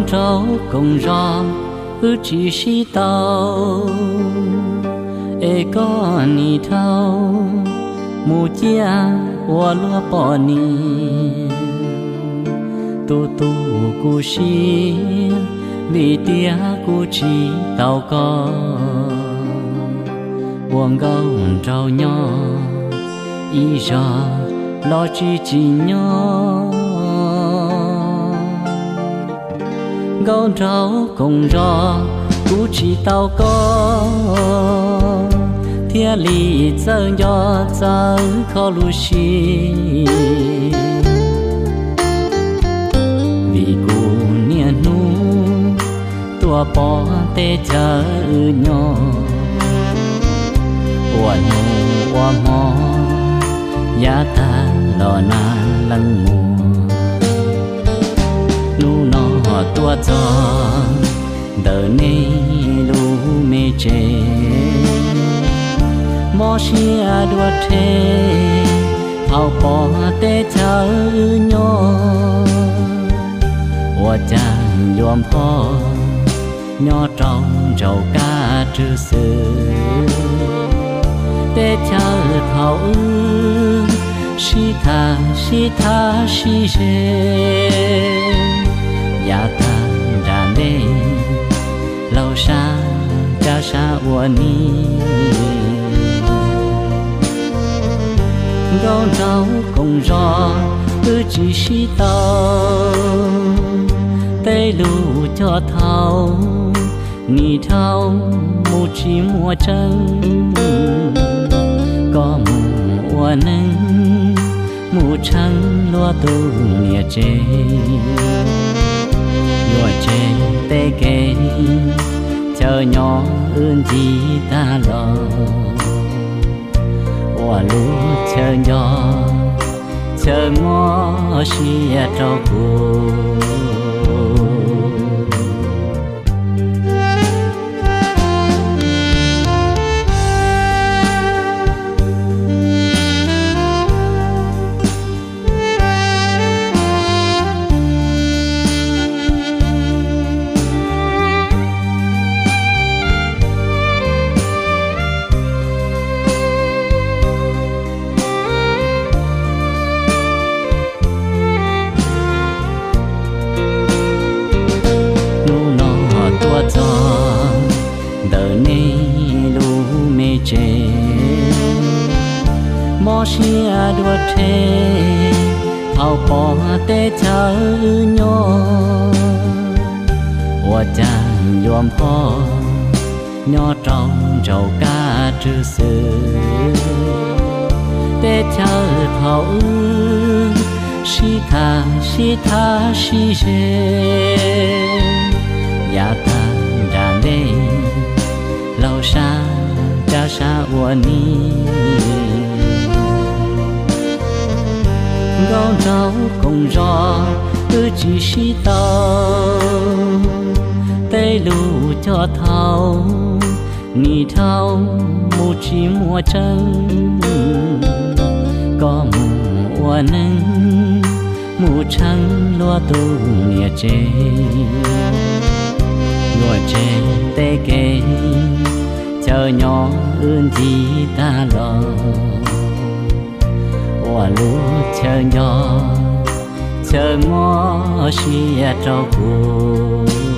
Nraug koom zos wb tsis sib tau, es koj nim dhau mus ciaj ua luag poj niam. Tus tus kuv siab vim tias kuv tsis tau koj, ua nkauj nraug nyob ib zos los tsis tsim nyog. Nkauj nraug koom zos kuv tsis tau koj, thiaj li txawj nco txawj kho lus sib. Vim kuv niaj hnub tuaj pom teb chaws wb nyob, ua hnub ua hmo yav tag los nag leej muag. Hnub no tuaj txog ntawm nej lub me tsev, mob siab dua rhe thaum pom teb chaws wb nyob. Ua cas yuav npho nyob rau ntsaum kab rwg xwb. Teb chaws thaum wb sib tham sib tham sib ze, yav tag nram ntej laug sab cab sab ua ni. Nkauj nraug koom zos wb tsis sib tau, tej lus cog thaum nim dhau mus tsis muaj tseeb. Koj mus ua neeg mus tsheej luag tus niam tsev, yuam tsev tej kev chaw nyob wb ncig tag los, ua lub chaw nco chaw mob siab rau kuv. Hnub no tuaj txog ntawm nej lub me tsev, mob siab dua rhe thaum pom teb chaws wb nyob. Ua cas yuav npho nyob rau ntsaum kab rwg xwb. Teb chaws thaum wb sib tham sib tham sib ze, yav tag nram ntej laug sab cab sab ua ni. Nkauj nraug koom zos wb tsis sib tau, tej lus cog thaum nim dhau mus tsis muaj tseeb. Koj mus ua neeg mus tsheej luag tus niam tsev, yuam tsev tej kev chaw nyob wb ncig tag los, ua lub chaw nco chaw mob siab rau kuv.